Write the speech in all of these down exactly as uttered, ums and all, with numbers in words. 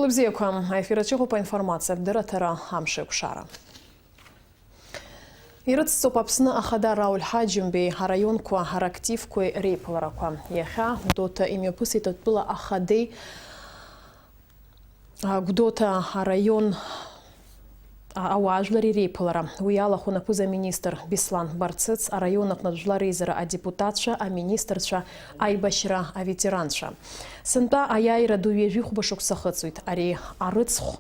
Бзиақәа, аефир аҿы иҟоуп аинформациатә дырраҭара «Амшеикәшара». Ирыцҵоуп Аԥсны Ахада Рауль Ҳаџьымбеи араионқәа рактивқәеи реиԥыларақәа. Иахьа Гәдоуҭа имҩаԥысит атәыла Ахадеи, а, Гәдоуҭа араион, а, ауаажәлари реиԥылара. Уи иалахәын аԥыза-министр Беслан Барцыц, араион аҟны жәлар реизара адепутатцәа, аминистрцәа, аибашьра аветеранцәа. Сынтәа аиааира ду ҩажәи хәба шықәса ахыҵуеит. Ари арыцхә,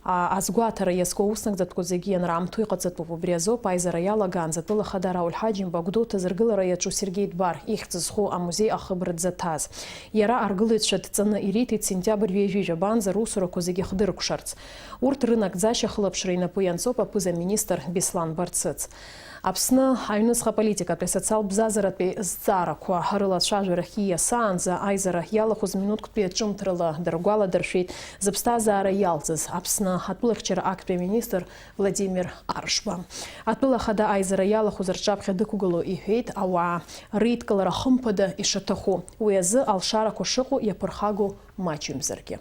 а, азгәаҭара иазку ауснагӡатәқәа зегьы ианраамҭоу иҟаҵатәуп. Убри азоуп аизара иалагаанӡа атәыла ахада Рауль Ҳаџьымба Гәдоуҭа зыргылара иаҿу Сергеи Дбар ихьӡ зху амузеи ахыбраҭ заҭаз. Иара аргылаҩцәа дҵаны ириҭеит сентиабр ҩажәи жәабанӡа русурақәа зегьы хдыркәшарц. Урҭ рынагӡашьа ахылаԥшра инапы ианҵоуп аԥыза-министр Беслан Барцыц. Аԥсны аҩныҵҟа аполитикатәи асоциалтә бзазаратәи зҵаарақәа рылацәажәарахь ииасаанӡа аизара иалахәыз минуҭктәи аҿымҭрала дыргәаладыршәеит зыԥсҭазаара иалҵыз Аԥсны атәылахьчара актәи аминистр Владимир Аршба. Атәыла ахада аизара иалахәыз рҿаԥхьа дықәгыло иҳәеит, ауаа реидкылара хымԥада ишаҭаху, уи азы алшарақәа шыҟоу иаԥырхагоу маҷҩымзаргьы.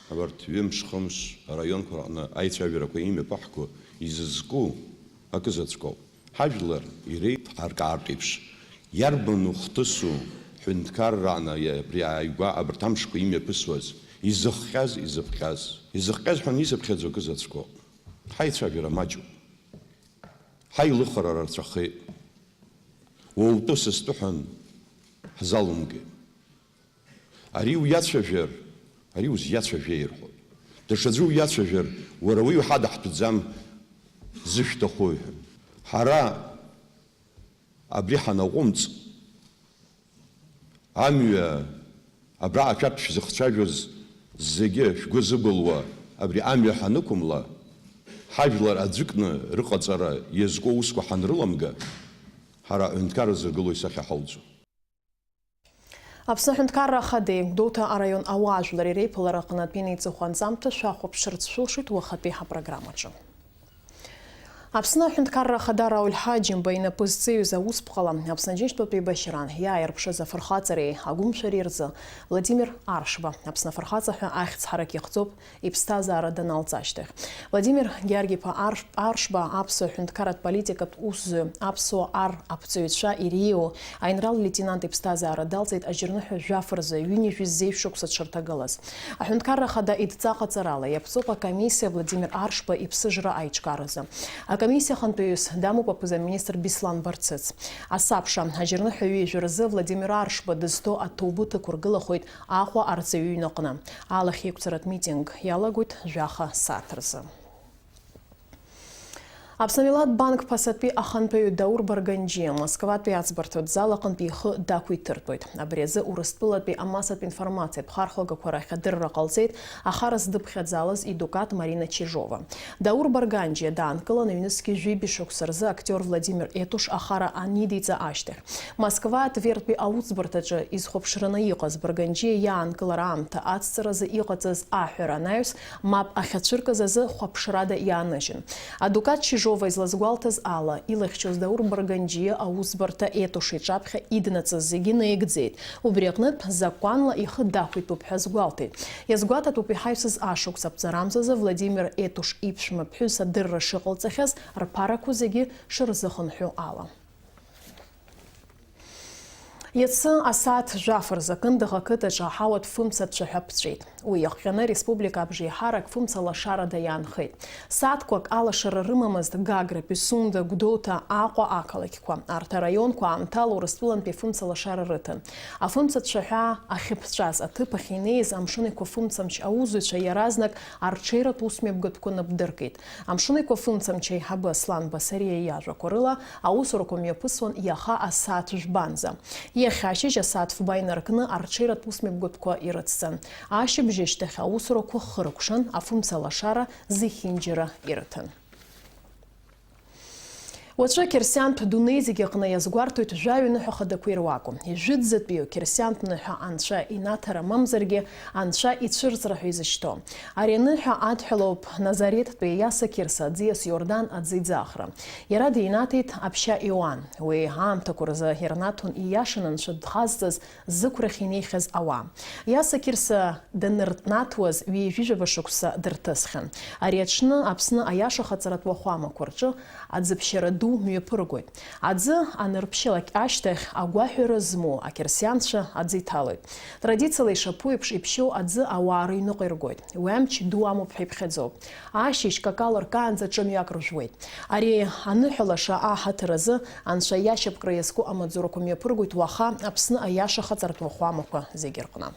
Абарҭ ҩымш-хымш араионқәа рҟны аицәажәарақәа имҩаԥаҳго изызку акы заҵәкоуп. Ҳажәлар иреиԥҳаркаартә еиԥш, иарбану хҭысу ҳәынҭқаррааны абри ааигәа абарҭ амшқәа имҩаԥысуаз, изыхҟьаз, изыԥҟьаз? Изыхҟьаз ҳәа анисыԥхьаӡо акы заҵәкоуп. Ҳаицәажәара маҷуп. Ҳаилыхара рацәахеит. Уаутәы сызтәы ҳәа ҳзалумгеит. Ари уиацәажәар, ари узиацәажәеи рҳәоит. Даҽаӡәы уиацәажәар, уара уи уҳадаҳтәӡам, зышәҭаху иҳәа. Ҳара абри ҳанаҟәымҵ, амҩа абра ашәарҭ шәзыхцәажәоз зегьы шәгәы зыбылуа абри амҩа ҳанықәымла, ҳажәлар аӡәыкны рыҟаҵара иазку аусқәа ҳанрыламга, ҳара аҳәынҭқарра зыргыло исахьа ҳауӡом. Аԥсны аҳәынҭқарра ахадеи Гәдоуҭа араион ауаажәлари реиԥылара аҟнытә инеиҵыху анҵамҭа шәахәаԥшырц шәылшоит уахатәи ҳапрограммаҿы. Аԥсны аҳәынҭқарра ахада Рауль Ҳаџьымба инапы зҵаҩыз аусԥҟала Аԥсны Аџьынџьтәылатәи еибашьраан иааирԥшыз афырхаҵареи агәымшәареи рзы Владимир Аршба Аԥсны афырхаҵа ҳәа ахьӡ ҳарак иахҵоуп, иԥсҭазаара даналҵ ашьҭахь. Владимир Георги-иԥа Арш-, Аршба аԥсуа ҳәынҭқарратә политикатә усзуҩ, аԥсуа ар аԥҵаҩцәа иреиуоу аинрал леитенант иԥсҭазаара далҵит аџьарныҳәа жәаф рзы ҩынҩажәи зеижә шықәса дшырҭагылаз. Аҳәынҭқарра ахада идҵа ҟаҵарала иаԥҵоуп акомиссиа Владимир Аршба иԥсыжра аиҿкааразы. Акомиссиа ахантәаҩыс дамоуп аԥыза-министр Беслан Барцыц. Асабша, аџьарныҳәа ҩажәа рзы Владимир Аршба дызҭо аҭоубыҭ ықәыргылахоит Аҟәа арҵаҩы иҩнаҟны, алахьеиқәҵаратә митинг иалагоит жәаха сааҭ рзы. Аԥсны Милаҭ Банк ԥасатәи ахантәаҩы Даур Барганџьиа Москватәи аӡбарҭатә зал аҟынтәи ихы дақәиҭыртәуеит. Абри азы Урыстәылатәи амассатә информациатә хархәагақәа рахь адырра ҟалҵеит ахара здыԥхьаӡалаз идукат Марина Чижова. Даур Барганџьиа даанкылан ҩнызқьи жәибжь шықәса рзы актиор Владимир Етуш ахара анидиҵа ашьҭахь, Москва Твертәи ауӡбарҭаҿы изхәаԥшраны иҟаз Барганџьиа иаанкылара аамҭа ацҵаразы иҟаҵаз аҳәара анаҩс, мап ахьацәыркыз азы хәаԥшрада иааныжьын. Адукат Чижова излазгәалҭаз ала, илыхьчоз Даур Барганџьиа аусбарҭа Етуш иҿаԥхьа иднаҵаз зегьы наигӡеит. Убри аҟнытә, закәанла ихы дақәиҭуп ҳәа азгәалҭеит. Иазгәаҭатәуп иҳаҩсыз ашықәс аԥҵарамзазы Владимир Етуш иԥшәма ԥҳәыс адырра шыҟалҵахьаз рԥарақәа зегьы шырзыхынҳәу ала. Иацы асааҭ жәаф рзы Кындыӷ ақыҭаҿы аҳауатә фымца ацәаҳәа ԥҵәеит. Уи иахҟьаны ареспублика абжеиҳарак фымца лашарада иаанхеит. Сааҭқәак алашара рымамызт Гагра, Пицунда, Гәдоуҭа, Аҟәа ақалақьқәа. Арҭ араионқәа аамҭала Урыстәылантәи фымца лашара рыҭан. Афымца цәаҳәа ахьыԥҵәаз аҭыԥ ахь инеиз Амшын Еиқәа фымцамч аусзуҩцәа иаразнак арҽеиратә усмҩаԥгатәқәа нап дыркит. Амшын Еиқәа фымцамч аиҳабы Аслан Басариа иажәақәа рыла, аусурақәа мҩаԥысуан иаха асааҭ жәбанӡа. Иахьа ашьыжь асааҭ фба инаркны арҽеиратә усмҩаԥгатәқәа ирыцҵан. Ашьыбжь ашьҭахь аусурақәа хыркәшан, афымца лашара зехьынџьара ирыҭан. Уаҵәы ақьырсиантә дунеи зегьы аҟны иазгәарҭоит жәаҩа ныҳәа хадақәа ируаку. Ижәытәӡатәиу қьырсиантә ныҳәа анцәа инаҭара мамзаргьы анцәа ицәырҵра ҳәа изышьҭоу. Ари аныҳәа адҳәалоуп Назареттәи Иаса Қьырса аӡиас Иордан аӡы иӡаахра. Иара динаҭеит аԥшьа Иоанн. Уи аамҭақәа рзы ирнаҭон ииашаны анцәа дхазҵаз зықәрахь инеихьаз ауаа. Иаса Қьырса данырнаҭуаз ҩажәижәаба шықәса дырҭысхьан. Ари аҽны Аԥсны аиашахаҵаратә уахәамақәа рҿы аӡыԥшьара ду мҩаԥыргоит. Аӡы анырԥшьалак ашьҭахь агәаҳәара змоу ақьырсианцәа аӡы иҭалоит. Традициала ишаԥу еиԥш иԥшьоу аӡы ауаа рыҩныҟа иргоит. Уи амч ду амоуп ҳәа иԥхьаӡоуп. Ашьыжь какала ркаанӡа ҿамҩак ржәуеит. Ари аныҳәа лаша аҳаҭыр азы анцәа иашьапкра иазку амаҵзурақәа мҩаԥыргоит уаха Аԥсны аиашахаҵаратә уахәамақәа зегьы рҟны.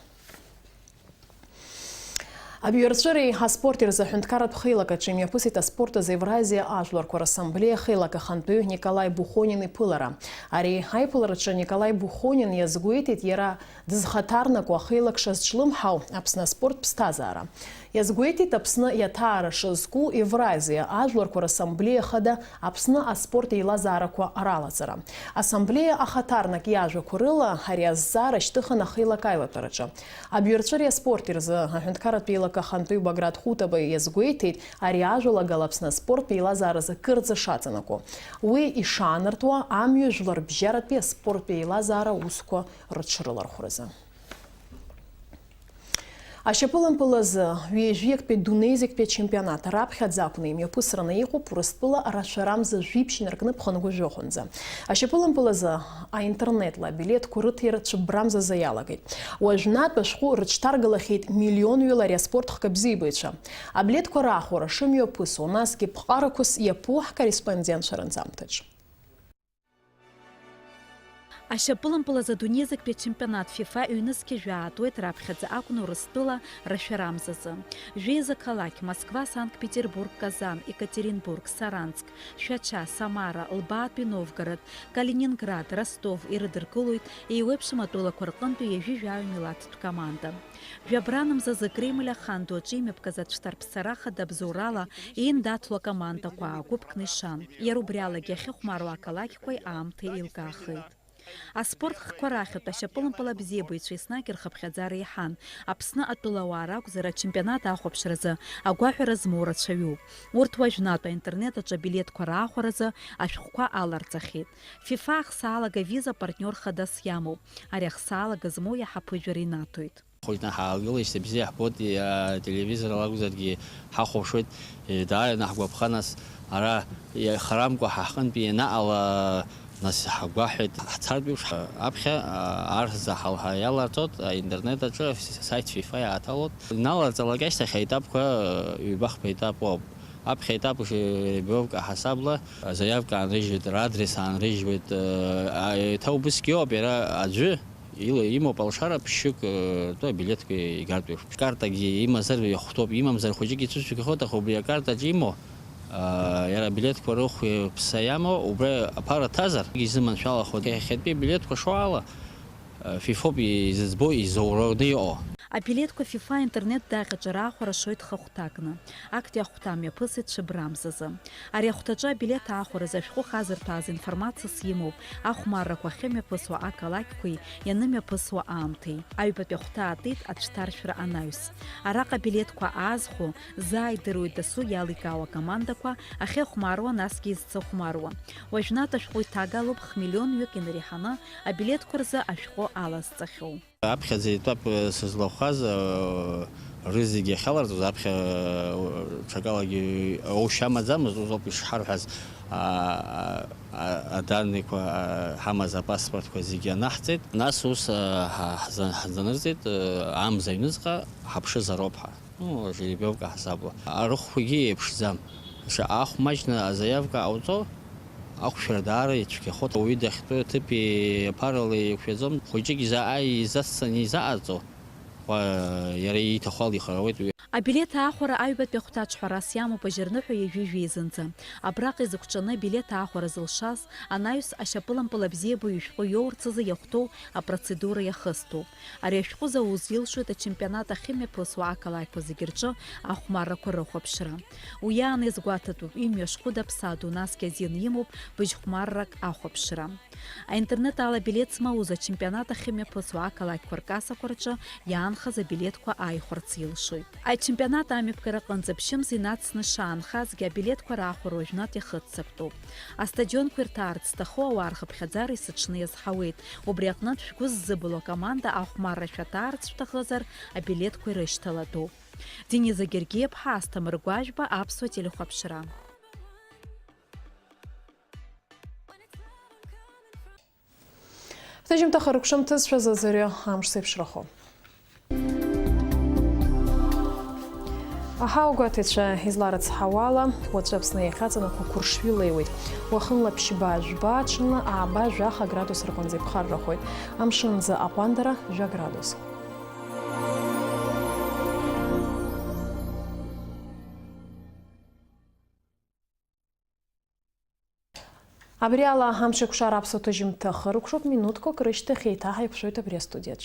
Абиуарҵәыреи аспорти рзы аҳәынҭқарратә хеилак аҿы имҩаԥысит аспорт азы Евразиа ажәларқәа рассамблеиа ахеилак ахантәаҩы Николаи Бухонин иԥылара. Ари аиԥылараҿы Николаи Бухонин иазгәеиҭеит иара дызхаҭарнакуа ахеилак шазҿлымҳау Аԥсны аспорт ԥсҭазаара. Иазгәеиҭеит Аԥсны иаҭаара шазку Евразиа ажәларқәа рассамблеиа хада Аԥсны аспорт еилазаарақәа ралаҵара. Ассамблеиа ахаҭарнак иажәақәа рыла ари азҵаара шьҭыхын ахеилак аилатәараҿы. Абиуарҵәыреи аспорти рзы аҳәынҭқарратә еилак ахантәаҩы Баграт Хутаба иазгәеиҭеит, ари ажәалагала Аԥсны аспорттә еилазааразы кырӡа шаҵанакуа. Уи ишаанартуа амҩа жәларбжьаратәи аспорттә еилазаара аусқәа рыҽрылархәразы. Ашьапылампыл азы ҩажәиактәи дунеизегьтәи ачемпионат раԥхьаӡа акәны имҩаԥысраны иҟоуп Урыстәыла рашәарамза жәиԥшь инаркны ԥхынгәы жәохәынӡа. Ашьапылампыл азы аинтернетла абилеҭқәа рыҭира цәыббрамзазы иалагеит. Уажәнатә ашәҟәы рыҽҭаргалахьеит миллионҩыла ари аспорт хкы абзиабаҩцәа. Аблеҭқәа раахәара шымҩаԥысуа, насгьы ԥҟарақәас иаԥу ҳкорреспондентцәа рынҵамҭаҿ. Ашьапылампыл азы адунеизегьтәи ачемпионат фифа ҩнызқьи жәаа аатуеит раԥхьаӡа акәны Урыстәыла рашәарамзазы. Жәеиза қалақь, Москва, Санкт-Петербург, Казан, Екатеринбург, Саранск, Шәача, Самара, Лбаатәи Новгород, Калининград, Ростов ирыдыркылоит еиуеиԥшым атәылақәа рҟынтәи ҩажәи жәаҩа милаҭтә команда. Жәабранамзазы Кремль ахан ду аҿы имҩаԥгаз ацәҭарԥсара хада абзоурала ииндаҭло акомандақәа аагәыԥкны ишан. Иара убри алагьы ахьыхәмаруа ақалақьқәеи аамҭеи еилкаахеит. Аспорт хкқәа рахьтә ашьапылампыл абзиабаҩцәа еснагь рхыԥхьаӡара иаҳан, Аԥсны атәылауаа ракәзар, ачемпионат ахәаԥшразы агәаҳәара змоу рацәаҩуп. Урҭ уажәнатә аинтернет аҿы абилеҭқәа раахәаразы ашәҟәқәа аларҵахьеит. Фифа ахсаалага Виза партниор хадас иамоуп. Ари ахсаалага змоу иаҳа ԥыжәара инаҭоит. Хәыҷны ҳаалгылеижьҭеи бзиа ҳбоит, ателевизор алакәзаргьы ҳахәаԥшуеит, даара ианаҳгәаԥха, нас, ара харамкәа ҳа ҳҟынтәи ианаҟала, нас, ҳагәаҳәеит, ҳцартә еиԥш, аԥхьа, архӡа ҳалҳа иаларҵоит, аинтернет аҿы асайт фифа иааҭалоит. Иналарҵалак ашьҭахь аетапқәа, ҩба-хԥа етап ауп. Аԥхьа етап жеребиовка ҳасабла, азаиавка аанрыжьуеит, радрес аанрыжьуеит, еиҭа убысгьы ауп, иара аӡәы Ила-, имоуп алшара ԥшьҩык, э, тәы абилеҭқәа игартә еиԥш. Картагьы имазар иахәҭоуп, имамзар хәыҷык ицәыцәгьахоит, аха убри акартаҿы имоу, э, иара абилеҭқәа рыхә-ԥса иамоу, убра аԥара ҭазар, изыманшәалахо, иахьатәи абилеҭқәа шоу ала, э, фифоуп изыӡбо, изоураны иҟоу. Абилеҭқәа фифа интернет даҟьаҿ раахәара шоит хыхәҭакны. Актәи ахәҭа мҩаԥысит Цәыбрамзазы. Ари ахәҭаҿы абилеҭ аахәаразы ашәҟәы хазырҭәааз информациас имоуп, ахәмаррақәа ахьымҩаԥысуа ақалақьқәеи ианымҩаԥысуа аамҭеи. Аҩбатәи ахәҭа аатит ацәҭаршәра анаҩс. Араҟа абилеҭқәа аазхәо, заа идыруеит дасу иаликаауа акомандақәа, ахьыхәмаруа, насгьы изцыхәмаруа. Уажәнатә ашәҟәы иҭагалоуп хмиллионҩык инареиҳаны абилеҭқәа рзы ашәҟәы алазҵахьоу. Аԥхьаӡа етап, э, сызлахәхаз, э, рызегьы ахьаларҵоз, аԥхьа, э, ҽакалагьы оушьа амаӡамызт, усоуп ишҳарҳәаз, а, а, а, аданныйқәа, а, ҳамаз апаспортқәа зегьы анаҳҵеит. Нас ус, а, ҳа-, ҳза-, ҳзанырҵеит, э, амза аҩныҵҟа ҳаԥшызароуп ҳәа. Ну, жеребиовка ҳасабла. Арыхәгьы еиԥшӡам. Шаҟа ахә маҷны азаиавка ҟауҵо, ахәшәара даара ицәгьахоит. Ауаҩы дахьтәоу аҭыԥи аԥаралеи еиқәшәаӡом. Хәыҷык изаҟа изацҵаны изаҟарҵо, уа, иара ииҭаху ала ихароуеит уи. Абилеҭ аахәара аҩбатәи ахәҭаҿ ҳәарас иамоуп ажьырныҳәа ҩажәи жәеизынӡа. Абраҟа изықәҿаны абилеҭ аахәара зылшаз анаҩс ашьапылампыл абзиабаҩ ишәҟәы иоурц азы иахәҭоу апроцедура иахыступ. Ари ашәҟәы зауз илшоит ачемпионат ахьымҩаԥысуа ақалақьқәа зегьы рҿы ахәмаррақәа рыхәаԥшра. Уи аан иазгәаҭатәуп имҩа шхәыда ԥсаду, насгьы азин имоуп быжьхәмаррак ахәаԥшра. Аинтернет ала абилеҭ змоуз ачемпионат ахьымҩаԥысуа ақалақьқәа ркассақәа рҿы иаанхаз абилеҭқәа ааихәарц илшоит. Ачемпионат амҩаԥгара аҟынӡа ԥшьымз инацны шаанхазгьы, абилеҭқәа раахәара уажәнатә иахыццактәуп. Астадионқәа ирҭаарц зҭаху ауаа рхыԥхьаӡара есыҽны иазҳауеит. Убри аҟнытә шәгәы ззыбылуа акоманда ахәмарра шәаҭаарц шәҭахызар, абилеҭқәа ирышьҭалатәуп. Дениза Гергиаԥҳа, Асҭамыр Гәажәба, Аԥсуа телехәаԥшра. Шьыжьымҭаха рыгәшымҭызшәа зазырио амш зеиԥшрахо. Аҳауагәаҭаҩцәа изларыцҳауала, уаҵәы Аԥсны иахьаҵанакуа қәыршҩы леиуеит. Уахынла ԥшьба-жәба, аҽынла ааба-жәаха градус рҟынӡа иԥхаррахоит. Амшынӡы аҟәандара жәа градус. Абри ала амҽеиқәшара аԥсуа ҭыжьымҭа хыркәшоуп, минуҭқәак рышьҭахь еиҭаҳаиқәшәоит абри астудиаҿ.